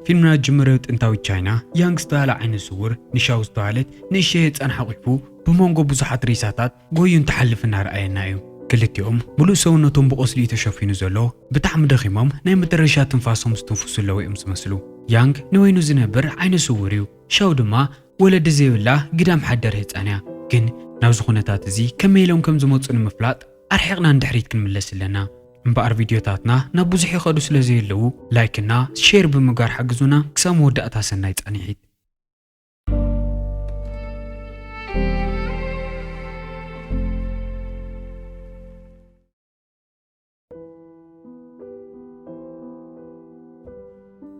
ፊልምና ዝጅምር ጥንታዊት ቻይና፣ ያንግ ዝተባህለ ዓይነ ስውር ንሻው ዝተባህለት ንእሽተይ ህጻን ሓቒፉ ብመንጎ ብዙሓት ሬሳታት ጎዩ እንትሓልፍ እናረኣየና እዩ። ክልቲኦም ምሉእ ሰውነቶም ብቆስሊ እዩ ተሸፊኑ ዘሎ። ብጣዕሚ ደኺሞም ናይ መጨረሻ ትንፋሶም ዝትንፍሱ ኣለዉ እዮም ዝመስሉ። ያንግ ንበይኑ ዝነብር ዓይነ ስውር እዩ። ሻው ድማ ወለዲ ዘይብላ ግዳም ሓደር ህጻን እያ። ግን ናብዚ ኩነታት እዚ ከመይ ኢሎም ከም ዝመጹ ንምፍላጥ ኣርሒቕና ንድሕሪት ክንምለስ ኣለና። እምበኣር ቪድዮታትና ናብ ብዙሕ ይኸዱ ስለ ዘየለዉ ላይክና ሼር ብምግባር ሓግዙና። ክሳብ መወዳእታ ሰናይ ጻንሒት።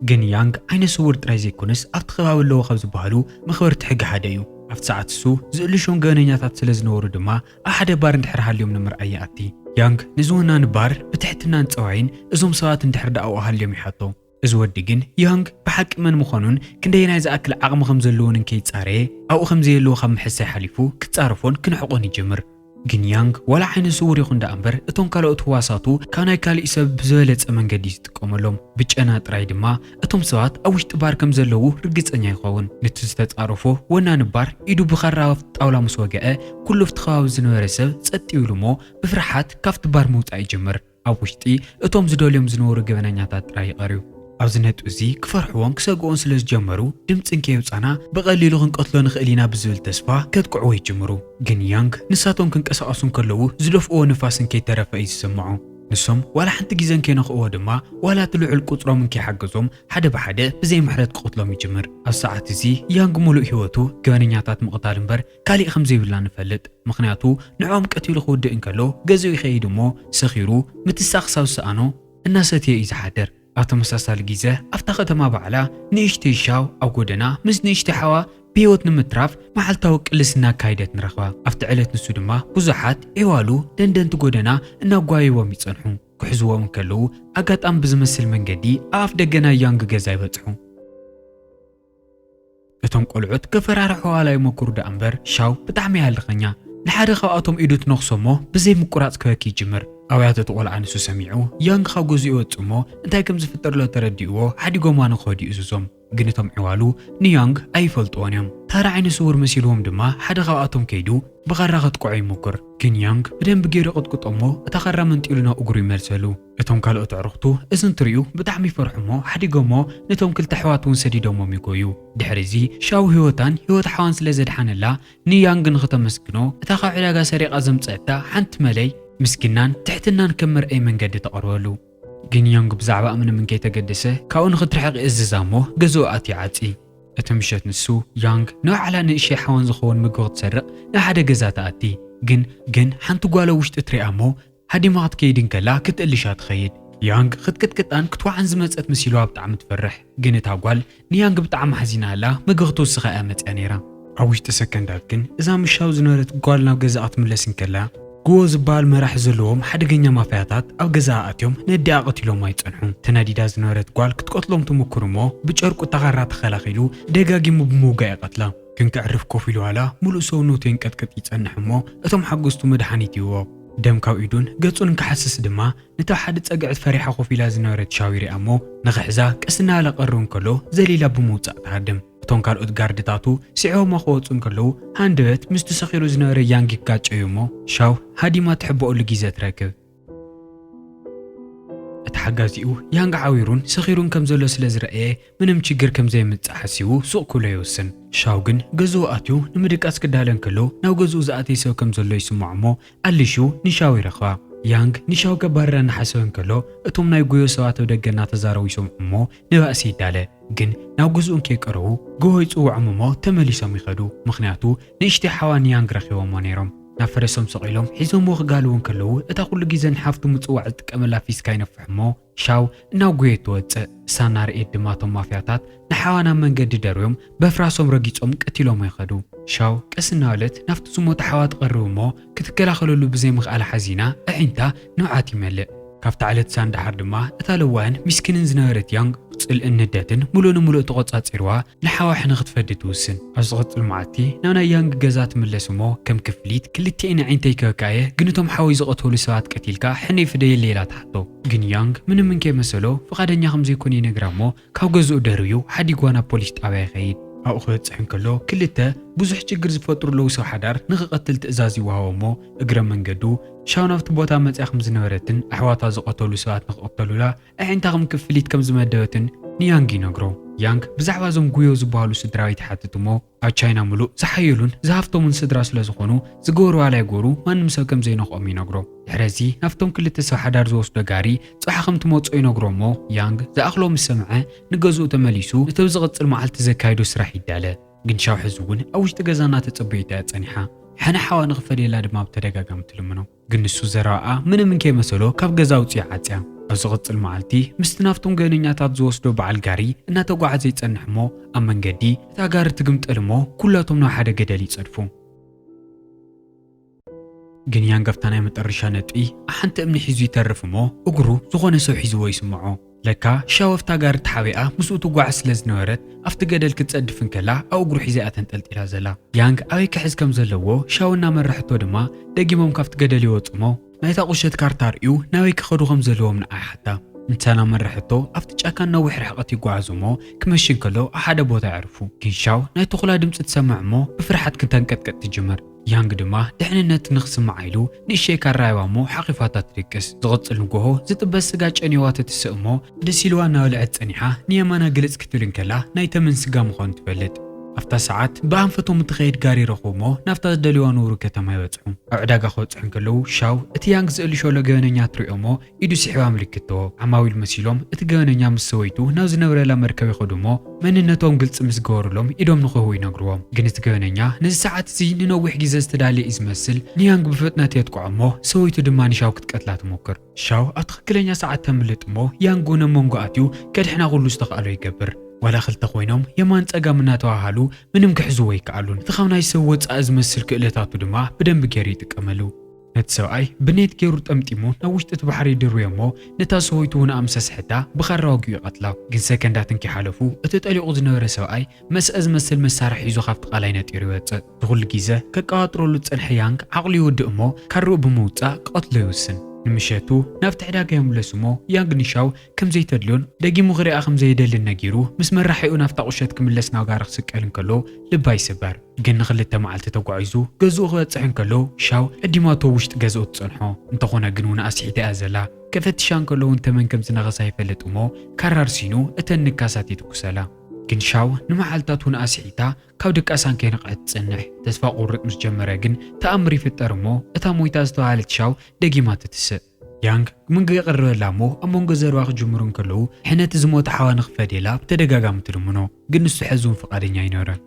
ግን ያንግ ዓይነ ስውር ጥራይ ዘይኮነስ ኣብቲ ከባቢ ኣለዎ ካብ ዝበሃሉ መኽበርቲ ሕጊ ሓደ እዩ። ኣብቲ ሰዓት እሱ ዝእልሾም ገበነኛታት ስለ ዝነበሩ ድማ ኣብ ሓደ ባር እንድሕር ሃልዮም ንምርኣይ ይኣቲ። ያንግ ንዝወናኒ ባር ብትሕትናን ጸዋይን እዞም ሰባት እንድሕር ደኣ ኣብኡ ሃልዮም ይሓቶ። እዚ ወዲ ግን ያንግ ብሓቂ መን ምዃኑን ክንደየናይ ዝኣክል ዓቕሚ ከም ዘለዎን እንከይጻረየ ኣብኡ ከም ዘየለዎ ካብ ምሕሳይ ሓሊፉ ክጻረፎን ክንሕቆን ይጅምር። ግን ያንግ ዋላ ዓይነ ስውር ይኹን ደኣ እምበር እቶም ካልኦት ህዋሳቱ ካብ ናይ ካሊእ ሰብ ብዝበለጸ መንገዲ እዩ ዝጥቀመሎም። ብጨና ጥራይ ድማ እቶም ሰባት ኣብ ውሽጢ ባር ከም ዘለዉ ርግጸኛ ይኸውን። ነቲ ዝተጻረፎ ወናኒ ባር ኢዱ ብኻራ ኣብቲ ጣውላ ምስ ወግአ ኩሉ ኣብቲ ከባቢ ዝነበረ ሰብ ጸጥ ይብል እሞ ብፍርሓት ካብቲ ባር ምውጻእ ይጅምር። ኣብ ውሽጢ እቶም ዝደልዮም ዝነበሩ ገበነኛታት ጥራይ ይቐርዩ። ኣብዚ ነጥቢ እዚ ክፈርሕዎን ክሰግኦን ስለ ዝጀመሩ ድምጺ እንከየውጻና ብቐሊሉ ክንቀትሎ ንኽእል ኢና ብዝብል ተስፋ ከጥቅዕዎ ይጅምሩ። ግን ያንግ ንሳቶም ክንቀሳቐሱ እንከለዉ ዝደፍእዎ ንፋስ እንከይተረፈ እዩ ዝስምዖ። ንሶም ዋላ ሓንቲ ግዜ እንከይነኽእዎ ድማ ዋላ እቲ ልዑል ቁጽሮም እንከይሓገዞም ሓደ ብሓደ ብዘይ ምሕረት ክቐትሎም ይጅምር። ኣብ ሰዓት እዚ ያንግ ሙሉእ ህይወቱ ገበነኛታት ምቕታል እምበር ካሊእ ከም ዘይብላ ንፈልጥ። ምኽንያቱ ንዕኦም ቀቲሉ ክውድእ እንከሎ ገዝኡ ይኸይድ እሞ ሰኺሩ ምትሳእ ክሳብ ዝሰኣኖ እናሰተየ እዩ ዝሓድር። ኣብ ተመሳሳሊ ግዜ ኣብታ ከተማ ባዕላ ንእሽተይ ሻው ኣብ ጎደና ምስ ንእሽተይ ሓዋ ብህይወት ንምትራፍ መዓልታዊ ቅልስ እናካየደት ንረኽባ። ኣብቲ ዕለት ንሱ ድማ ብዙሓት ዒዋሉ ደንደንቲ ጎደና እናጓየዎም ይጸንሑ። ክሕዝዎም እንከለዉ ኣጋጣሚ ብዝመስል መንገዲ ኣብ ኣፍ ደገ ናይ ያንግ ገዛ ይበጽሑ። እቶም ቆልዑት ከፈራርሕዋ ዋላ ይሞክሩ ደኣ እምበር ሻው ብጣዕሚ እያ ህልኸኛ። ንሓደ ካብኣቶም ኢዱ ትነኽሶ እሞ ብዘይ ምቁራጽ ክበኪ ይጅምር። ኣውያት እቲ ቆልዓ ንሱ ሰሚዑ ያንግ ካብ ገዝኡ ይወጽእ እሞ እንታይ ከም ዝፍጠር ሎ ተረዲእዎ ሓዲጎማ ንኽኸዱ ይእዝዞም። ግን እቶም ዕዋሉ ንያንግ ኣይፈልጥዎን እዮም። ታራ ዓይነ ስውር መሲልዎም ድማ ሓደ ካብኣቶም ከይዱ ብኻራ ከጥቅዖ ይሞክር። ግን ያንግ ብደንቢ ገይሩ ይቕጥቅጦ እሞ እታ ኻራ መንጢሉ ናብ እግሩ ይመልሰሉ። እቶም ካልኦት ኣዕሩኽቱ እዚ እንትርእዩ ብጣዕሚ ይፈርሑ እሞ ሓዲጎሞ ነቶም ክልተ ኣሕዋት እውን ሰዲዶሞም ይጎዩ። ድሕሪ እዚ ሻው ህይወታን ህይወት ሓዋን ስለ ዘድሓነላ ንያንግ ንኽተመስግኖ እታ ካብ ዕዳጋ ሰሪቓ ዘምጸአታ ሓንቲ መለይ ምስግናን ትሕትናን ከም መርኣይ መንገዲ ተቐርበሉ። ግን ያንግ ብዛዕባኣ ምንም እንከይተገደሰ ካብኡ ንኽትርሕቕ ይእዝዛ እሞ ገዝኡ ኣትዩ ይዓጺ። እቲ ምሸት ንሱ ያንግ ንባዕላ ንእሽተይ ሓዋን ዝኸውን ምግቢ ክትሰርቕ ናብ ሓደ ገዛ ትኣቲ። ግን ግን ሓንቲ ጓል ኣብ ውሽጢ ትሪኣ እሞ ሃዲማ ክትከይድ እንከላ ክትእልሻ ትኸይድ። ያንግ ክትቅጥቅጣን ክትወዓን ዝመጸት መሲልዋ ብጣዕሚ ትፈርሕ። ግን እታ ጓል ንያንግ ብጣዕሚ ሓዚና ኣላ ምግቢ ክትውስኻ እያ መጽያ ነይራ። ኣብ ውሽጢ ሰከንዳት ግን እዛ ምሻው ዝነበረት ጓል ናብ ገዛኣ ክትምለስ እንከላ ጉዎ ዝበሃል መራሒ ዘለዎም ሓደገኛ ማፍያታት ኣብ ገዛኣ ኣትዮም ነዲኣ ቀቲሎም ኣይጸንሑ። ተናዲዳ ዝነበረት ጓል ክትቀትሎም ትምክር እሞ ብጨርቁ እታ ኻራ ተኸላኺሉ ደጋጊሙ ብምውጋእ ይቐትላ። ግን ከዕርፍ ኮፍ ኢሉ ዋላ ሙሉእ ሰውነቱ የንቀጥቅጥ ይጸንሕ እሞ እቶም ሓገዝቱ መድሓኒት ይህቦ። ደም ካብ ኢዱን ገጹን እንክሓስስ ድማ ነታ ሓደ ጸግዕት ፈሪሓ ኮፍ ኢላ ዝነበረት ሻው ይሪኣ እሞ ንኽሕዛ ቀስ እናበለ ክቐርብ እንከሎ ዘሊላ ብምውጻእ ትሃድም። እቶም ካልኦት ጋርድታቱ ስዒቦማ ክወጹ እንከለዉ ሃንደበት ምስቲ ሰኺሩ ዝነበረ ያንግ ይጋጨዩ እሞ ሻው ሃዲማ ትሕበኦሉ ግዜ ትረክብ። እቲ ሓጋዚኡ ያንግ ዓዊሩን ሰኺሩን ከም ዘሎ ስለ ዝረኣየ ምንም ችግር ከም ዘየምጽእ ሓሲቡ ሱቕ ክብሎ ይውስን። ሻው ግን ገዝኡ ኣትዩ ንምድቃስ ክዳለ እንከሎ ናብ ገዝኡ ዝኣተየ ሰብ ከም ዘሎ ይስምዖ እሞ ኣሊሹ ንሻው ይረኽባ። ያንግ ንሻው ከባርራ እናሓሰበ እንከሎ እቶም ናይ ጉዮ ሰባት ኣብ ደገ እናተዛረቡ ይሰምዑ እሞ ንባእሲ ይዳለ። ግን ናብ ገዝኡ እንከይቀረቡ ጉሆ ይጽውዖም እሞ ተመሊሶም ይኸዱ። ምኽንያቱ ንእሽተይ ሓዋ ንያንግ ረኺቦሞ ነይሮም። ናብ ፈረሶም ሰቒሎም ሒዞምዎ ክጋልቡ እንከለዉ እታ ኩሉ ግዜ ንሓፍቱ ምጽዋዕ ዝጥቀመላ ፊስካ ይነፍሕ እሞ ሻው እናጉየት ትወጽእ። እሳ እናርኤት ድማ እቶም ማፍያታት ንሓዋ ናብ መንገዲ ደርብዮም በፍራሶም ረጊጾም ቀቲሎሞ ይኸዱ። ሻው ቀስ እናበለት ናብቲ ዝሞተ ሓዋ ትቐርብ እሞ ክትከላኸለሉ ብዘይምኽኣላ ሓዚና ኣዒንታ ንብዓት ይመልእ። ካብታ ዕለት እሳ ንደሓር ድማ እታ ለዋህን ሚስኪንን ዝነበረት ያንግ ጽልእን ንደትን ምሉእ ንምሉእ ተቖጻጺርዋ ንሓዋ ሕነ ክትፈዲ ትውስን። ኣብ ዝቕጽል መዓልቲ ናብ ናይ ያንግ ገዛ ትምለስ እሞ፣ ከም ክፍሊት ክልቲኤን ኣዒንተይ ክበካ እየ፣ ግን እቶም ሓወይ ዝቐተሉ ሰባት ቀቲልካ ሕነይ ፍደየለይ ኢላ ትሓቶ። ግን ያንግ ምንም እንከይመሰሎ ፍቓደኛ ከም ዘይኮነ ይነግራ እሞ፣ ካብ ገዝኡ ደርብዩ ሓዲግዋ ናብ ፖሊስ ጣብያ ይኸይድ። ኣብኡ ክበጽሕ እንከሎ፣ ክልተ ብዙሕ ችግር ዝፈጥሩ ኣለዉ ሰብ ሓዳር ንኽቐትል ትእዛዝ ይወሃቦ እሞ፣ እግረ መንገዱ ሻው ናብቲ ቦታ መጽያ ከም ዝነበረትን ኣሕዋታ ዝቐተሉ ሰባት ንኽቕተሉላ ኣዒንታ ከም ክፍሊት ከም ዝመደበትን ንያንግ ይነግሮ። ያንግ ብዛዕባ እዞም ጉዮ ዝበሃሉ ስድራቤት ይሓትት እሞ፣ ኣብ ቻይና ምሉእ ዝሓየሉን ዝሃፍተሙን ስድራ ስለ ዝኾኑ፣ ዝገበርዋ ላይገበሩ ማንም ሰብ ከም ዘይነኽኦም ይነግሮ። ድሕረዚ ናብቶም ክልተ ሰብ ሓዳር ዝወስዶ ጋሪ ጽባሕ ከም ትመጽኦ ይነግሮ እሞ፣ ያንግ ዝኣኽሎ ምስ ሰምዐ ንገዝኡ ተመሊሱ ነቲ ኣብ ዝቕጽል መዓልቲ ዘካይዶ ስራሕ ይዳለ። ግን ሻው ሕዚ እውን ኣብ ውሽጢ ገዛ እናተጸበየቶ እያ ጸኒሓ። ሕነ ሓዋ ንኽፈድየላ ድማ ብተደጋጋሚ ትልምኖ። ግን ንሱ ዘረባኣ ምንም እንከይመሰሎ ካብ ገዛ ኣውጺኡ ዓጽያ። ኣብ ዝቕጽል መዓልቲ ምስቲ ናብቶም ገበነኛታት ዝወስዶ በዓል ጋሪ እናተጓዓዘ ይጸንሕ እሞ፣ ኣብ መንገዲ እታ ጋሪ ትግምጠል እሞ፣ ኩላቶም ናብ ሓደ ገደል ይጸድፉ። ግን ያንግ ኣብታ ናይ መጠረሻ ነጥቢ ሓንቲ እምኒ ሒዙ ይተርፍ እሞ፣ እግሩ ዝኾነ ሰብ ሒዝዎ ይስምዖ። ለካ ሻው ኣብታ ጋሪ ተሓቢኣ ምስኡ ትጓዓዝ ስለ ዝነበረት፣ ኣብቲ ገደል ክትጸድፍ እንከላ ኣብ እግሩ ሒዛ እያ ተንጠልጢላ ዘላ። ያንግ ኣበይ ክሕዝ ከም ዘለዎ ሻው እናመርሐቶ ድማ፣ ደጊሞም ካብቲ ገደል ይወጹ እሞ፣ ናይታ ቁሸት ካርታ ርእዩ ናበይ ክኸዱ ከም ዘለዎም ንዓ ይሓታ። ንሳ እናመርሐቶ ኣብቲ ጫካ ነዊሕ ርሕቀት ይጓዓዙ እሞ፣ ክመሽ እንከሎ ኣብ ሓደ ቦታ የዕርፉ። ግን ሻው ናይ ተኹላ ድምጺ ትሰምዕ እሞ፣ ብፍርሓት ክተንቀጥቀጥ ትጅምር። ያንግ ድማ ድሕንነት ንኽስምዓ ኢሉ ንእሽተይ ካራ ሂባ እሞ ሓቒፋታ ትድቅስ። ዝቕጽል ንጎሆ ዝጥበስ ስጋ ጨንየዋ ትትስእ እሞ፣ ደስ ኢልዋ እናበልዐት ጸኒሓ ንየማና ግልጽ ክትብል እንከላ ናይ ተመን ስጋ ምዃኑ ትፈልጥ። ኣብታ ሰዓት ብኣንፈቶም እትኸይድ ጋሪ ይረኽቡ እሞ ናብታ ዝደልይዋ ንቡር ከተማ ይበጽሑ። ኣብ ዕዳጋ ክበጽሑ እንከለዉ ሻው እቲ ያንግ ዝእልሸሎ ገበነኛ ትሪኦ እሞ ኢዱ ስሒባ ምልክት ትህቦ። ዓማዊል መሲሎም እቲ ገበነኛ ምስ ሰበይቱ ናብ ዝነብረላ መርከብ ይኸዱ እሞ መንነቶም ግልጺ ምስ ገበሩሎም ኢዶም ንኽህቡ ይነግርዎም። ግን እቲ ገበነኛ ነዚ ሰዓት እዚ ንነዊሕ ግዜ ዝተዳለየ እዩ ዝመስል። ንያንግ ብፍጥነት የጥቅዖ እሞ ሰበይቱ ድማ ንሻው ክትቀትላ ትሞክር። ሻው ኣብ ትኽክለኛ ሰዓት ተምልጥ እሞ ያንግ እውን ኣብ መንጎ ኣትዩ ከድሕና ኩሉ ዝተኽኣሎ ይገብር። ዋላ ክልተ ኮይኖም የማን ጸጋም እናተዋሃሉ ምንም ክሕዝዎ ኣይከኣሉን። እቲ ካብ ናይ ሰብ ወጻኢ ዝመስል ክእለታቱ ድማ ብደንቢ ገይሩ ይጥቀመሉ። ነቲ ሰብኣይ ብኔት ገይሩ ጠምጢሙ ናብ ውሽጢ እቲ ባሕሪ ይድርብዮ እሞ ነታ ሰበይቱ እውን ኣምሰስሐታ ብኻራ ወጊኡ ይቐትላ። ግን ሰከንዳት እንከይሓለፉ እቲ ጠሊቑ ዝነበረ ሰብኣይ መስአ ዝመስል መሳርሒ ሒዙ ካብቲ ቃላይ ነጢሩ ይወጽእ። እቲ ኩሉ ግዜ ከቀባጥረሉ ዝጸንሐ ያንግ ዓቕሉ ይወድእ እሞ ካርኡ ብምውጻእ ክቐትሎ ይውስን። ንምሸቱ ናብቲ ዕዳጋ ይምለስ እሞ ያንግ ንሻው ከም ዘይተድልዮን ደጊሙ ክሪኣ ከም ዘየደልን ነጊሩ ምስ መራሒኡ ናብታ ቁሸት ክምለስ ናብ ጋሪ ክስቀል እንከሎ ልባ ይስበር። ግን ንኽልተ መዓልቲ ተጓዒዙ ገዝኡ ክበጽሕ እንከሎ ሻው ቀዲማቶ ውሽጢ ገዝኡ ትጸንሖ። እንተኾነ ግን እውን ኣስሒታ እያ ዘላ። ከፈትሻ እንከሎ እውን ተመን ከም ዝነኸሳ ይፈልጥ እሞ ካራ ኣርሲኑ እተን ንካሳት ይትኩሰላ። ግን ሻው ንመዓልታት እውን ኣስሒታ ካብ ድቃሳ ከይነቕሐት ትጸንሕ። ተስፋ ቁርጥ ምስ ጀመረ ግን ተኣምር ይፍጠር እሞ እታ ሞይታ ዝተባህለት ሻው ደጊማ ትትስእ። ያንግ መንጎ የቕርበላ እሞ ኣብ መንጎ ዘረባ ክጅምሩ እንከለዉ ሕነ እቲ ዝሞተ ሓዋ ንኽፈድየላ ብተደጋጋሚ ትልምኖ። ግን ንሱ ሕዚ እውን ፍቓደኛ ኣይነበረን።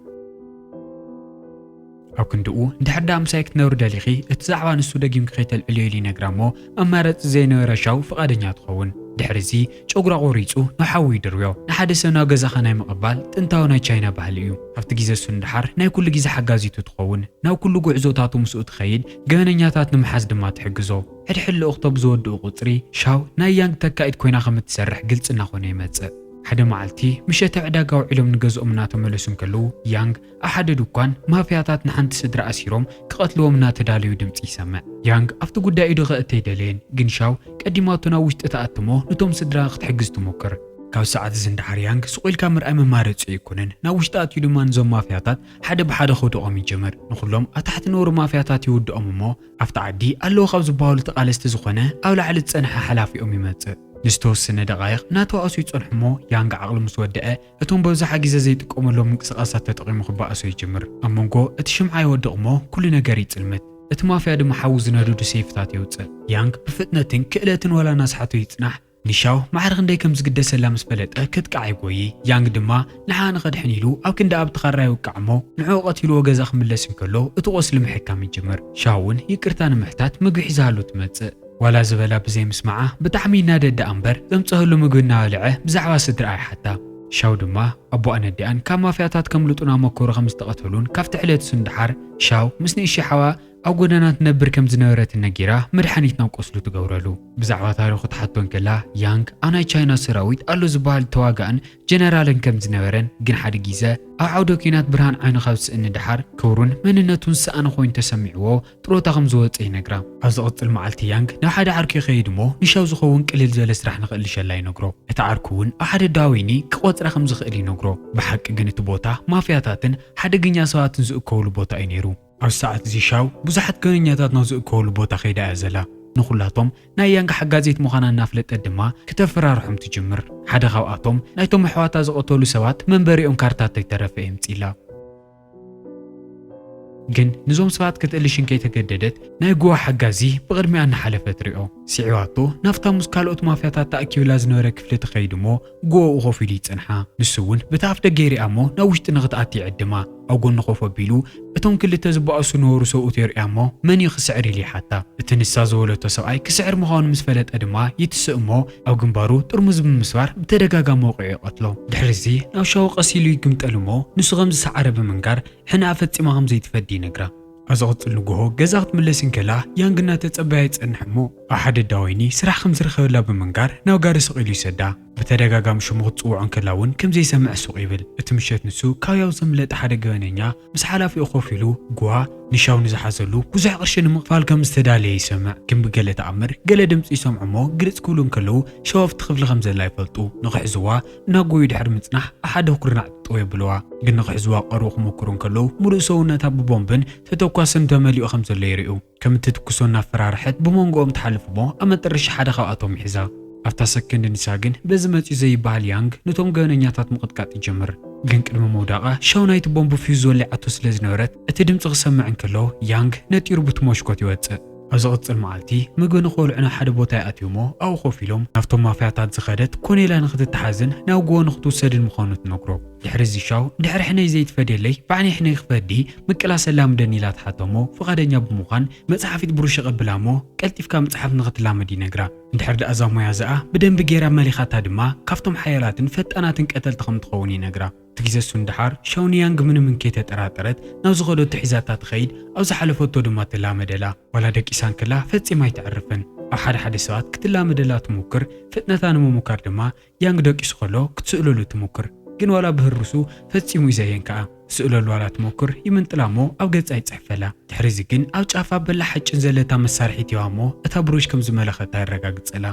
ኣብ ክንድኡ እንድሕር ደኣ ምሳይ ክትነብሪ ደሊኺ እቲ ዛዕባ ንሱ ደጊምኪ ከይተልዕልዮ ኢሉ ይነግራ እሞ ኣማራጺ ዘይነበራ ሻው ፍቓደኛ ትኸውን። ድሕሪ እዚ ጨጉራ ቆሪጹ ናብ ሓዊ ይድርብዮ። ንሓደ ሰብ ናብ ገዛኻ ናይ ምቕባል ጥንታዊ ናይ ቻይና ባህሊ እዩ። ካብቲ ግዜ እሱ ንደሓር ናይ ኩሉ ግዜ ሓጋዚቱ ትኸውን። ናብ ኩሉ ጉዕዞታቱ ምስኡ ትኸይድ፣ ገበነኛታት ንምሓዝ ድማ ትሕግዞ። ሕድሕድ ልእኽቶ ብዝወድኡ ቁጽሪ ሻው ናይ ያንግ ተካኢት ኮይና ከም እትሰርሕ ግልጺ እናኾነ ይመጽእ። ሓደ መዓልቲ ምሸት ኣብ ዕዳጋ ውዒሎም ንገዝኦም እናተመለሱ እንከለዉ ያንግ ኣብ ሓደ ድኳን ማፍያታት ንሓንቲ ስድራ ኣሲሮም ክቐትልዎም እናተዳለዩ ድምጺ ይሰምዕ። ያንግ ኣብቲ ጉዳይ ኢዱ ከእተ ኣይደለየን፣ ግን ሻው ቀዲማቶ ናብ ውሽጢ ትኣቲ እሞ ነቶም ስድራ ክትሕግዝ ትሞክር። ካብ ሰዓት እዚ ንደሓር ያንግ ስቕ ኢልካ ምርኣይ መማረጺ ኣይኮነን። ናብ ውሽጢ ኣትዩ ድማ ነዞም ማፍያታት ሓደ ብሓደ ከውድቖም ይጅምር። ንኹሎም ኣብ ታሕቲ ነውሪ ማፍያታት ይውድኦም እሞ ኣብቲ ዓዲ ኣለዉ ካብ ዝበሃሉ ተቓለስቲ ዝኾነ ኣብ ላዕሊ ዝጸንሐ ሓላፊኦም ይመጽእ። ንዝተወሰነ ደቓይቕ እናተባእሱ ይጸንሑ እሞ ያንግ ዓቕሉ ምስ ወደአ እቶም በብዝሓ ግዜ ዘይጥቀመሎም ምንቅስቓሳት ተጠቒሙ ክበኣሶ ይጅምር። ኣብ መንጎ እቲ ሽምዓ ይወድቕ እሞ ኩሉ ነገር ይጽልምት። እቲ ማፍያ ድማ ሓዊ ዝነድዱ ሴፍታት የውጽእ። ያንግ ብፍጥነትን ክእለትን ዋላ እናስሓቶ ይጽናሕ፣ ንሻው ማዕረ ክንደይ ከም ዝግደሰላ ምስ ፈለጠ ክትቃዕ ይጎዪ። ያንግ ድማ ንዓ ንኸድሕን ኢሉ ኣብ ክንዲ ኣብቲ ካራ ይውቃዕ እሞ ንዕኡ ቀቲልዎ ገዛ ክምለስ እንከሎ እቲ ቁስሊ ምሕካም ይጅምር። ሻው እውን ይቅርታ ንምሕታት ምግቢ ሒዛሉ ትመጽእ። ዋላ ዝበላ ብዘይምስማዓ ብጣዕሚ ይናደድ ደኣ እምበር ዘምጸአሉ ምግቢ እናበልዐ ብዛዕባ ስድራኣ ይሓታ። ሻው ድማ ኣቦኣን ኣዲኣን ካብ ማፍያታት ከምልጡ እናመከሩ ከም ዝተቐተሉን ካብቲ ዕለት እሱ ንደሓር ሻው ምስ ንእሽተይ ሓዋ ኣብ ጎደና ትነብር ከም ዝነበረትን ነጊራ፣ መድሓኒት ናብ ቆስሉ ትገብረሉ። ብዛዕባ ታሪኹ ትሓቶ እንከላ፣ ያንግ ኣብ ናይ ቻይና ሰራዊት ኣሎ ዝበሃል ተዋጋእን ጀነራልን ከም ዝነበረን፣ ግን ሓደ ግዜ ኣብ ዓውደ ኲናት ብርሃን ዓይኑ ካብ ዝስእኒ ደሓር፣ ክብሩን መንነቱን ዝሰኣነ ኮይኑ ተሰሚዕዎ ጥሮታ ከም ዝወጸ ይነግራ። ኣብ ዝቕጽል መዓልቲ፣ ያንግ ናብ ሓደ ዓርኩ ይኸይድ እሞ፣ ንሻው ዝኸውን ቅልል ዝበለ ስራሕ ንኽእልሸላ ይነግሮ። እቲ ዓርኩ እውን ኣብ ሓደ ዳወይኒ ክቖጽራ ከም ዝኽእል ይነግሮ። ብሓቂ ግን እቲ ቦታ ማፍያታትን ሓደገኛ ሰባትን ዝእከብሉ ቦታ እዩ ነይሩ። ኣብዚ ሰዓት እዚ ሻው ብዙሓት ገበነኛታት ናብ ዝእከብሉ ቦታ ከይዳ እያ ዘላ። ንኹላቶም ናይ ያንግ ሓጋዚት ምዃና እናፍለጠት ድማ ክተፈራርሖም ትጅምር። ሓደ ካብኣቶም ናይቶም ኣሕዋታ ዝቐተሉ ሰባት መንበሪኦም ካርታታ ይተረፈ የምጽኢላ። ግን ንዞም ሰባት ክትእልሽ እንከይተገደደት ናይ ጉዋ ሓጋዚ ብቕድሚኣ እናሓለፈ ትሪኦ። ስዒባቶ ናብታ ምስ ካልኦት ማፍያታት ተኣኪብላ ዝነበረ ክፍሊ ትኸይድ እሞ፣ ጎቦኡ ኮፍ ኢሉ ይጽንሓ። ንሱ እውን በቲ ኣፍ ደገ ይሪኣ እሞ ናብ ውሽጢ ንኽትኣቲ ይዕድማ። ኣብ ጎኒ ኮፍ ኣቢሉ እቶም ክልተ ዝበኣሱ ነበሩ ሰብኡት የርእያ እሞ፣ መን እዩ ክስዕር ኢሉ ይሓታ። እቲ ንሳ ዝበለቶ ሰብኣይ ክስዕር ምዃኑ ምስ ፈለጠ ድማ ይትስእ እሞ፣ ኣብ ግንባሩ ጥርሙዝ ብምስባር ብተደጋጋሚ ወቒዑ ይቐትሎ። ድሕሪ እዚ ናብ ሻው ቀስ ኢሉ ይግምጠል እሞ፣ ንሱ ከም ዝሰዓረ ብምንጋር ሕነኣ ፈጺማ ከም ዘይትፈዲ ይነግራ። ኣብ ዝቕጽል ንግሆ ገዛ ክትምለስ እንከላ፣ ያንግ እናተጸበያ ይጸንሕ እሞ፣ ኣብ ሓደ ዳወይኒ ስራሕ ከም ዝረኸበላ ብምንጋር ናብ ጋሪ ስቕ ኢሉ ይሰዳ። ብተደጋጋሚ ሽሙ ክትጽውዖ እንከላ እውን ከም ዘይሰምዕ ሱቕ ይብል። እቲ ምሸት ንሱ ካብ ያው ዘምለጠ ሓደ ገበነኛ ምስ ሓላፊኡ ኮፍ ኢሉ፣ ጉዋ ንሻው ንዝሓዘሉ ብዙሕ ቅርሺ ንምኽፋል ከም ዝተዳለየ ይሰምዕ። ግን ብገለ ተኣምር ገለ ድምጺ ይሰምዑ እሞ፣ ግልጽ ክብሉ እንከለዉ ሻው ኣብቲ ክፍሊ ከም ዘላ ይፈልጡ። ንኽሕዝዋ እናጎዩ ድሕሪ ምጽናሕ፣ ኣብ ሓደ ኩርናዕ ጠጠው የብልዋ። ግን ንኽሕዝዋ ቀርቡ ክሞክሩ እንከለዉ፣ ሙሉእ ሰውነታ ብቦምብን ተተኳስን ተመሊኡ ከም ዘሎ ይርእዩ። ከም እትትኩሶ እናፈራርሐት ብመንጎኦም ትሓልፍ እሞ፣ ኣብ መጠረሻ ሓደ ካብኣቶም ይሕዛ። ኣብታ ሰከንድ ንሳ ግን በዚ መጺኡ ዘይበሃል ያንግ ነቶም ገበነኛታት ምቕጥቃጥ ይጅምር። ግን ቅድሚ ምውዳቓ ሻው ናይቲ ቦምብ ፊውዝ ወሊዓቶ ስለ ዝነበረት፣ እቲ ድምጺ ክሰምዕ እንከሎ ያንግ ነጢሩ ብቲ ሞሽኮት ይወጽእ። ኣብ ዝቕጽል መዓልቲ ምግቢ ንኽበልዑ ናብ ሓደ ቦታ ይኣትዩ እሞ፣ ኣብኡ ኮፍ ኢሎም ናብቶም ማፍያታት ዝኸደት ኮኔላ ንኽትተሓዝን ናብ ጎቦ ንኽትውሰድን ምዃኑ ትነግሮ። ድሕሪ እዚ ሻው፣ "እንድሕር ሕነይ ዘይትፈድየለይ፣ ባዕነይ ሕነይ ክፈዲ፣ ምቅላስ ኣላምደኒ" ኢላ ትሓቶ እሞ፣ ፍቓደኛ ብምዃን መጽሓፊት ብሩሽ የቐብላ እሞ፣ ቀልጢፍካ ምጽሓፍ ንኽትላመድ ይነግራ። እንድሕር ደኣ እዛ ሞያ እዚኣ ብደንቢ ጌራ መሊኻታ ድማ፣ ካብቶም ሓያላትን ፈጣናትን ቀተልቲ ከም ትኸውን ይነግራ። እቲ ግዜ እሱ ንደሓር፣ ሻው ንያንግ ምንም እንከይተጠራጠረት፣ ናብ ዝኸደቶ ሒዛታ ትኸይድ፣ ኣብ ዝሓለፈቶ ድማ ትላመደላ። ዋላ ደቂሳ እንከላ ፈጺማ ኣይተዕርፍን። ኣብ ሓደ ሓደ ሰባት ክትላመደላ ትሞክር፣ ፍጥነታ ንምምካር ድማ ያንግ ደቂሱ ከሎ ክትስእለሉ ትሞክር። ግን ዋላ ብህርሱ ፈጺሙ እዩ ዘየንክኣ። ትስእለሉ ዋላ ትሞክር፣ ይምንጥላ እሞ ኣብ ገጻ ይጽሕፈላ። ድሕሪ እዚ ግን ኣብ ጫፋ በላሕ ሓጭን ዘለታ መሳርሒት ይህባ እሞ እታ ብሩሽ ከም ዝመለኸታ የረጋግጸላ።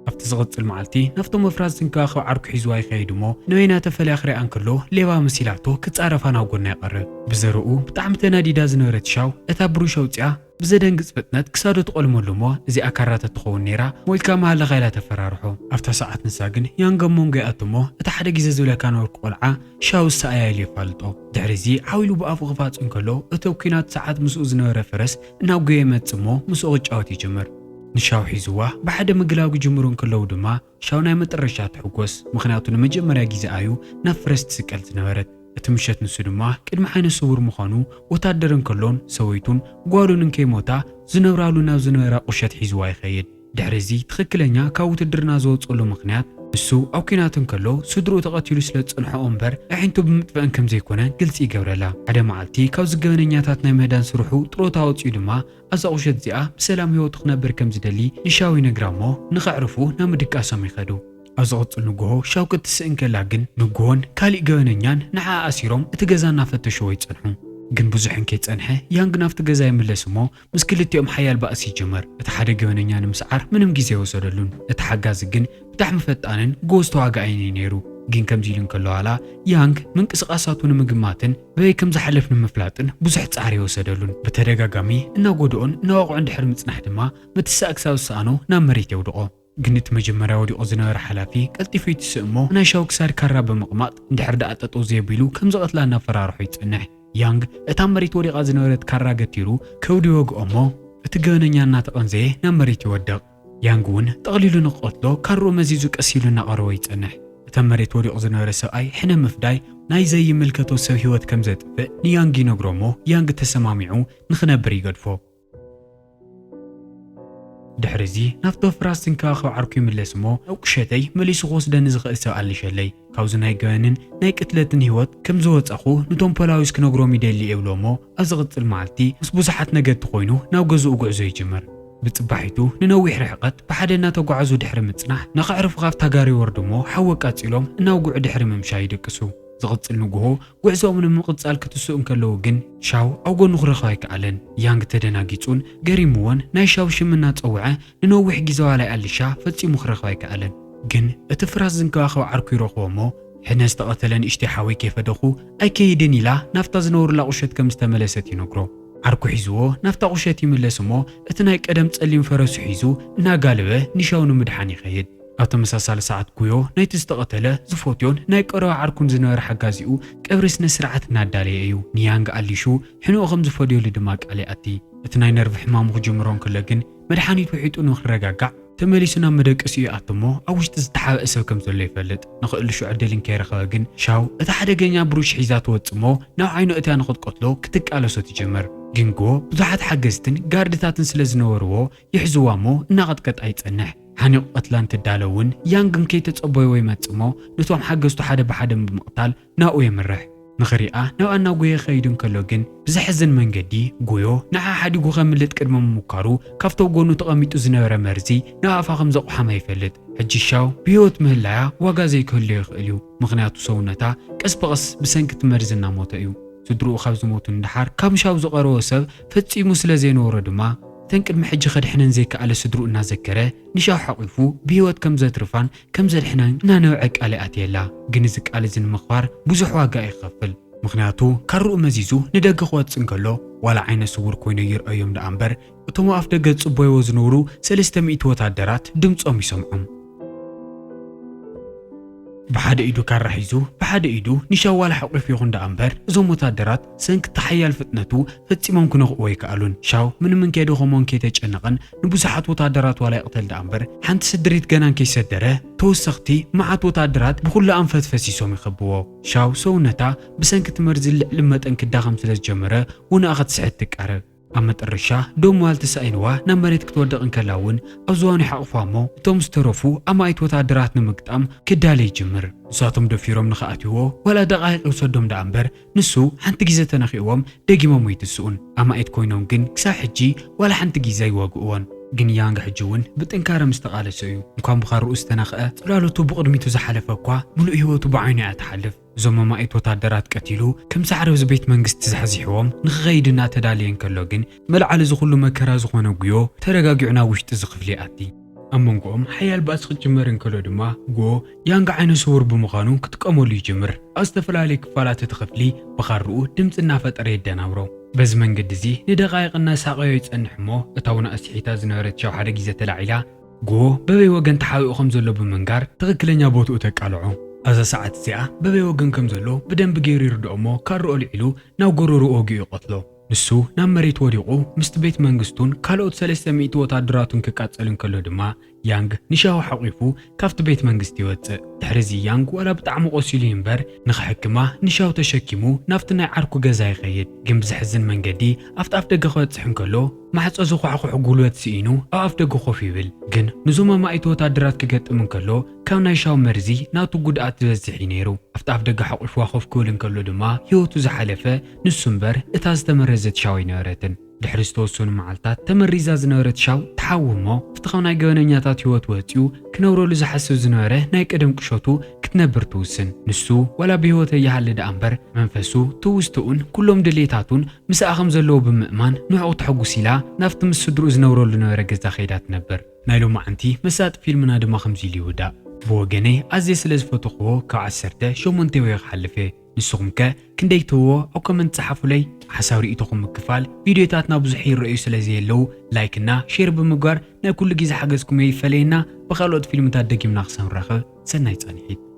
ኣብቲ ዝቕጽል መዓልቲ ናብቶም መፍራት ዝንከባኸብ ዓርኩ ሒዝዋ ይኸይድ እሞ፣ ንበይና ተፈልያ ክሪኣ እንከሎ ሌባ መሲላቶ ክጻረፋ ናብ ጎና ይቐርብ። ብዘረኡ ብጣዕሚ ተናዲዳ ዝነበረት ሻው እታ ብሩሽ ኣውጺኣ ብዘደንግጽ ፍጥነት ክሳዱ ትቖልመሉ እሞ፣ "እዚኣ ካራ ተትኸውን ነይራ ሞይትካ ምሃለኻ" ኢላ ተፈራርሖ። ኣብታ ሰዓት ንሳ ግን ያንግ ኣብ መንጎ ይኣቱ እሞ፣ "እቲ ሓደ ግዜ ዝብለካ ነበርኩ ቆልዓ ሻው እሳ እያ" ኢሉ የፋልጦ። ድሕሪ እዚ ዓው ኢሉ ብኣፉ ክፋጽ እንከሎ፣ እቲ ኣብ ኲናት ሰዓት ምስኡ ዝነበረ ፈረስ እናጎየ ይመጽእ እሞ፣ ምስኡ ክጫወት ይጅምር። ንሻው ሒዝዋ ብሓደ ምግላው ክጅምሩ እንከለዉ ድማ፣ ሻው ናይ መጠረሻ ትሕጎስ፣ ምኽንያቱ ንመጀመርያ ግዜ ኣዩ ናብ ፈረስ ትስቀል ዝነበረት። እቲ ምሸት ንሱ ድማ ቅድሚ ዓይነ ስውር ምዃኑ ወታደር እንከሎን ሰበይቱን ጓሉን እንከይሞታ ዝነብራሉ ናብ ዝነበራ ቁሸት ሒዝዋ ይኸይድ። ድሕሪ እዚ ትኽክለኛ ካብ ውትድርና ዝወጸሉ ምኽንያት ንሱ ኣብ ኲናት እንከሎ ስድርኡ ተቐቲሉ ስለ ዝጸንሖ እምበር ኣዒንቱ ብምጥፍአን ከም ዘይኮነ ግልጺ ይገብረላ። ሓደ መዓልቲ ካብዚ ገበነኛታት ናይ ምህዳን ስርሑ ጥሮታ ወጺኡ ድማ ኣብዛ ቁሸት እዚኣ ብሰላም ህይወቱ ክነብር ከም ዝደሊ ንሻው ይነግራ እሞ ንኸዕርፉ ናብ ምድቃሶም ይኸዱ። ኣብ ዝቕጽል ንግሆ ሻው ክትስእ እንከላ ግን ንግሆን ካሊእ ገበነኛን ንዓኣ ኣሲሮም እቲ ገዛ እናፈተሽዎ ይጸንሑ። ግን ብዙሕ እንከይጸንሐ ያንግ ናብቲ ገዛ ይምለስ እሞ ምስ ክልቲኦም ሓያል ባእሲ ይጅምር። እቲ ሓደ ገበነኛ ንምስዓር ምንም ግዜ ኣይወሰደሉን። እቲ ሓጋዚ ግን ብጣዕሚ ፈጣንን ጎበዝ ተዋጋኣይን እዩ ነይሩ። ግን ከምዚ ኢሉ እንከሎ ዋላ ያንግ ምንቅስቓሳቱ ንምግማትን በበይ ከም ዝሓልፍ ንምፍላጥን ብዙሕ ጻዕሪ ኣይወሰደሉን። ብተደጋጋሚ እናጎድኦን እናወቕዖን ድሕሪ ምጽናሕ ድማ ምትሳእ ክሳብ ዝሰኣኖ ናብ መሬት የውድቖ። ግን እቲ መጀመርያ ወዲቑ ዝነበረ ሓላፊ ቀልጢፉ ይትስእ እሞ ናይ ሻው ክሳድ ካራ ብምቕማጥ እንድሕር ደኣ ጠጠው ዘየቢሉ ከም ዝቐትላ እናፈራርሖ ይጸንሕ። ያንግ እታ መሬት ወዲቓ ዝነበረት ካራ ገቲሩ ከብዱ ይወግኦ እሞ እቲ ገበነኛ እናተቐንዘየ ናብ መሬት ይወድቕ። ያንግ እውን ጠቕሊሉ ንክቐትሎ ካርኡ መዚዙ ቀስ ኢሉ እናቐረቦ ይጸንሕ። እተን መሬት ወዲቑ ዝነበረ ሰብኣይ ሕነ ምፍዳይ ናይ ዘይምልከቶ ሰብ ህይወት ከም ዘጥፍእ ንያንግ ይነግሮ እሞ ያንግ ተሰማሚዑ ንኽነብር ይገድፎ። ድሕሪ እዚ ናብቲ ፍራስ ዝንከባኸብ ዓርኩ ይምለስ እሞ ናብ ቁሸተይ መሊሱ ክወስደኒ ዝኽእል ሰብ ኣልሸለይ። ካብዚ ናይ ገበንን ናይ ቅትለትን ህይወት ከም ዝወጻኹ ንቶም ፖላዊስ ክነግሮም ይደሊ እየ ብሎ እሞ፣ ኣብ ዝቕጽል መዓልቲ ምስ ብዙሓት ነገድቲ ኮይኑ ናብ ገዝኡ ጉዕዞ ይጅምር። ብጽባሒቱ ንነዊሕ ርሕቀት ብሓደ እናተጓዓዙ ድሕሪ ምጽናሕ፣ ንኸዕርፉ ካብታ ጋሪ ይወርዱ እሞ ሓዊ ኣቃጺሎም እናውግዑ ድሕሪ ምምሻ ይድቅሱ። ዝቕጽል ንግሆ ጉዕዞኦም ንምቕጻል ክትስኡ እንከለዉ ግን፣ ሻው ኣብ ጎኑ ክረኽባ ኣይከኣለን። ያንግ ተደናጊጹን ገሪምዎን ናይ ሻው ሽም እናጸውዐ ንነዊሕ ግዜ ዋላ ይኣልሻ ፈጺሙ ክረኽባ ኣይከኣለን። ግን እቲ ፍራስ ዝንከባኸብ ዓርኩ ይረኽቦ እሞ፣ ሕነ ዝተቐተለ ንእሽተይ ሓወይ ከይፈደኹ ኣይከይድን ኢላ ናብታ ዝነበሩላ ቁሸት ከም ዝተመለሰት ይነግሮ። ዓርኩ ሒዝዎ ናብታ ቁሸት ይምለስ እሞ፣ እቲ ናይ ቀደም ጸሊም ፈረሱ ሒዙ እናጋለበ ንሻው ንምድሓን ይኸይድ። ኣብ ተመሳሳሊ ሰዓት ጉዮ ናይቲ ዝተቐተለ ዝፈትዮን ናይ ቀረባ ዓርኩን ዝነበረ ሓጋዚኡ ቀብሪ ስነ ስርዓት እናዳለየ እዩ። ንያንግ ኣሊሹ ሕንኡ ከም ዝፈድየሉ ድማ ቃል ይኣቲ። እቲ ናይ ነርቭ ሕማሙ ክጅምሮ እንከሎ ግን መድሓኒት ውሒጡ ንክረጋጋዕ ተመሊሱ ናብ መደቀሲኡ ይኣቱ እሞ ኣብ ውሽጢ ዝተሓብአ ሰብ ከም ዘሎ ይፈልጥ። ንኽእልሹ ዕድል እንከይረኸበ ግን ሻው እታ ሓደገኛ ብሩሽ ሒዛ ትወጽእ እሞ ናብ ዓይኑ እትያ ንኽትቀትሎ ክትቃለሶ ትጅምር። ግን ጎ ብዙሓት ሓገዝትን ጋርድታትን ስለ ዝነበርዎ ይሕዝዋ እሞ እናቐጥቀጣ ይጸንሕ። ሓኒቑ ቀትላ እንትዳሎ እውን ያንግ እንከይተጸበዮ ይመጽእ እሞ ነቶም ሓገዝቱ ሓደ ብሓደ ብምቕታል ናብኡ የምርሕ። ንኽሪኣ ናብኣ እናጎየ ክኸይድ እንከሎ ግን ብዘሕዝን መንገዲ ጎዮ ንዓ ሓዲጉ ከምልጥ ቅድሚ ምሙካሩ ካብቲ ኣብ ጎኑ ተቐሚጡ ዝነበረ መርዚ ናብ ኣፋ ከም ዘቑሓማ ይፈልጥ። ሕጂ ሻው ብህይወት ምህላያ ዋጋ ዘይክህልዮ ይኽእል እዩ። ምኽንያቱ ሰውነታ ቀስ ብቐስ ብሰንኪ እቲ መርዚ እናሞተ እዩ። ስድርኡ ካብ ዝሞቱ ንደሓር ካብ ሻው ዝቐረቦ ሰብ ፈጺሙ ስለ ዘይነበሮ ድማ እተን ቅድሚ ሕጂ ከድሕነን ዘይከኣለ ስድርኡ እናዘከረ ንሻው ሓቒፉ ብህይወት ከም ዘትርፋን ከም ዘድሕናን እናነብዐ ቃል ይኣትየላ። ግን እዚ ቃል እዚ ንምኽባር ብዙሕ ዋጋ እዩ ክኸፍል። ምኽንያቱ ካርኡ መዚዙ ንደገ ክወጽእ እንከሎ ዋላ ዓይነ ስውር ኮይኑ ይርኣዮም ደኣ እምበር እቶም ኣብ ኣፍ ደገ ዝጽበይዎ ዝነበሩ ሰለስተ ሚእቲ ወታደራት ድምጾም ይሰምዖም። ብሓደ ኢዱ ካራ ሒዙ ብሓደ ኢዱ ንሻው ዋላ ሓቑፉ ይኹን ደኣ እምበር እዞም ወታደራት ሰንኪ እቲ ሓያል ፍጥነቱ ፈጺሞም ክነኽእዎ ኣይከኣሉን። ሻው ምንም እንከይደኸሞን ከይተጨነቐን ንብዙሓት ወታደራት ዋላ ይቕተል ደኣ እምበር ሓንቲ ስድሪት ገና እንከይሰደረ ተወሰኽቲ መዓት ወታደራት ብኹሉ ኣንፈት ፈሲሶም ይኸብዎ። ሻው ሰውነታ ብሰንኪ እቲ መርዚ ልዕሊ መጠን ክዳኸም ስለ ዝጀመረ ውንኣ ክትስሕት ትቃረብ። ኣብ መጠረሻ ደው ምባል ተሳኢንዋ ናብ መሬት ክትወድቕ እንከላ እውን ኣብ ዝባኑ ይሓቑፋ እሞ እቶም ዝተረፉ ኣማኢት ወታደራት ንምግጣም ክዳለ ይጅምር። ንሳቶም ደፊሮም ንኽኣትይዎ ዋላ ደቓይቕ ይውሰዶም ደኣ እምበር ንሱ ሓንቲ ግዜ ተነኺእዎም ደጊሞም ኣይትስኡን። ኣማኢት ኮይኖም ግን ክሳብ ሕጂ ዋላ ሓንቲ ግዜ ኣይዋግእዎን። ግን ያንግ ሕጂ እውን ብጥንካረ ምስ ተቓለሰ እዩ። እንኳን ብኻርኡ ዝተነኽአ ጽላሎቱ ብቕድሚቱ ዝሓለፈ እኳ ምሉእ ህይወቱ ብዓይኑ እያ ትሓልፍ። እዞም ኣማኢት ወታደራት ቀቲሉ ከም ሳዕሪ ኣብዚ ቤት መንግስቲ ዘሕዚሕዎም ንኽኸይድ እናተዳለየ እንከሎ ግን መልዓሊ እዚ ኩሉ መከራ ዝኾነ ጉዮ ተረጋጊዑ ናብ ውሽጢ እዚ ክፍሊ ይኣቲ። ኣብ መንጎኦም ሓያል ባእሲ ክጅመር እንከሎ ድማ ጎ ያንግ ዓይነ ስውር ብምዃኑ ክጥቀመሉ ይጅምር። ኣብ ዝተፈላለዩ ክፋላት እቲ ክፍሊ ብኻርኡ ድምፂ እናፈጠረ የደናብሮ። በዚ መንገዲ እዚ ንደቓይቕ እናሳቐዮ ይጸንሕ እሞ እታ ውና ኣስሒታ ዝነበረት ሻው ሓደ ግዜ ተላዒላ ጎ በበይ ወገን ተሓቢኡ ከም ዘሎ ብምንጋር ትኽክለኛ ቦትኡ ተቃልዖ። ኣብዛ ሰዓት እዚኣ በበይ ወገን ከም ዘሎ ብደንቢ ገይሩ ይርድኦ እሞ ካርኡ ኣልዒሉ ናብ ጎረርኡ ወጊኡ ይቐትሎ። ንሱ ናብ መሬት ወዲቑ ምስቲ ቤት መንግስቱን ካልኦት ሰለስተ ሚእቲ ወታደራቱን ክቃጸል እንከሎ ድማ ያንግ ንሻው ሓቒፉ ካብቲ ቤት መንግስቲ ይወጽእ። ድሕሪ እዚ ያንግ ዋላ ብጣዕሚ ቆሲሉ እዩ እምበር ንኽሕክማ ንሻው ተሸኪሙ ናብቲ ናይ ዓርኩ ገዛ ይኸይድ። ግን ብዘሕዝን መንገዲ ኣብቲ ኣፍ ደገ ክበጽሕ እንከሎ ማዕጾ ዝኳሕኩሕ ጉልበት ስኢኑ ኣብ ኣፍ ደገ ኮፍ ይብል። ግን ንዞም ኣማኢት ወታደራት ክገጥም እንከሎ ካብ ናይ ሻው መርዚ ናቱ ጉድኣት ዝበዝሕ እዩ ነይሩ። ኣብቲ ኣፍ ደገ ሓቑፍዋ ኮፍ ክብል እንከሎ ድማ ህይወቱ ዝሓለፈ ንሱ እምበር እታ ዝተመረዘት ሻው ኣይነበረትን። ድሕሪ ዝተወሰኑ መዓልታት ተመሪዛ ዝነበረት ሻው ትሓዊ እሞ ኣብቲ ካብ ናይ ገበነኛታት ህይወት ወጺኡ ክነብረሉ ዝሓስብ ዝነበረ ናይ ቀደም ቅሸቱ ክትነብር ትውስን። ንሱ ዋላ ብህይወት ኣይሃሊ ደኣ እምበር መንፈሱ፣ ትውስትኡን ኩሎም ድሌታቱን ምስኣ ከም ዘለዎ ብምእማን ንዕኡ ተሐጉስ ኢላ ናብቲ ምስ ስድርኡ ዝነብረሉ ነበረ ገዛ ከይዳ ትነብር። ናይ ሎማዓንቲ መሳጢ ፊልምና ድማ ከምዚ ኢሉ ይውዳእ። ብወገነይ ኣዝየ ስለ ዝፈተኽዎ ካብ ዓሰርተ ሸሞንተ ወይ ክሓልፍ እየ። ንስኹም ከ ክንደይ ትህብዎ ኣብ ኮመንት ጸሓፉለይ። ሓሳብ ርእይቶኹም ምክፋል ቪድዮታትና ብዙሕ ይረኣዩ ስለ ዘየለዉ ላይክ እና ሼር ብምግባር ናይ ኩሉ ግዜ ሓገዝኩም ይፈለየና። ብኻልኦት ፊልምታት ደጊምና ክሳብ ንራኸብ ሰናይ ጻንሒት።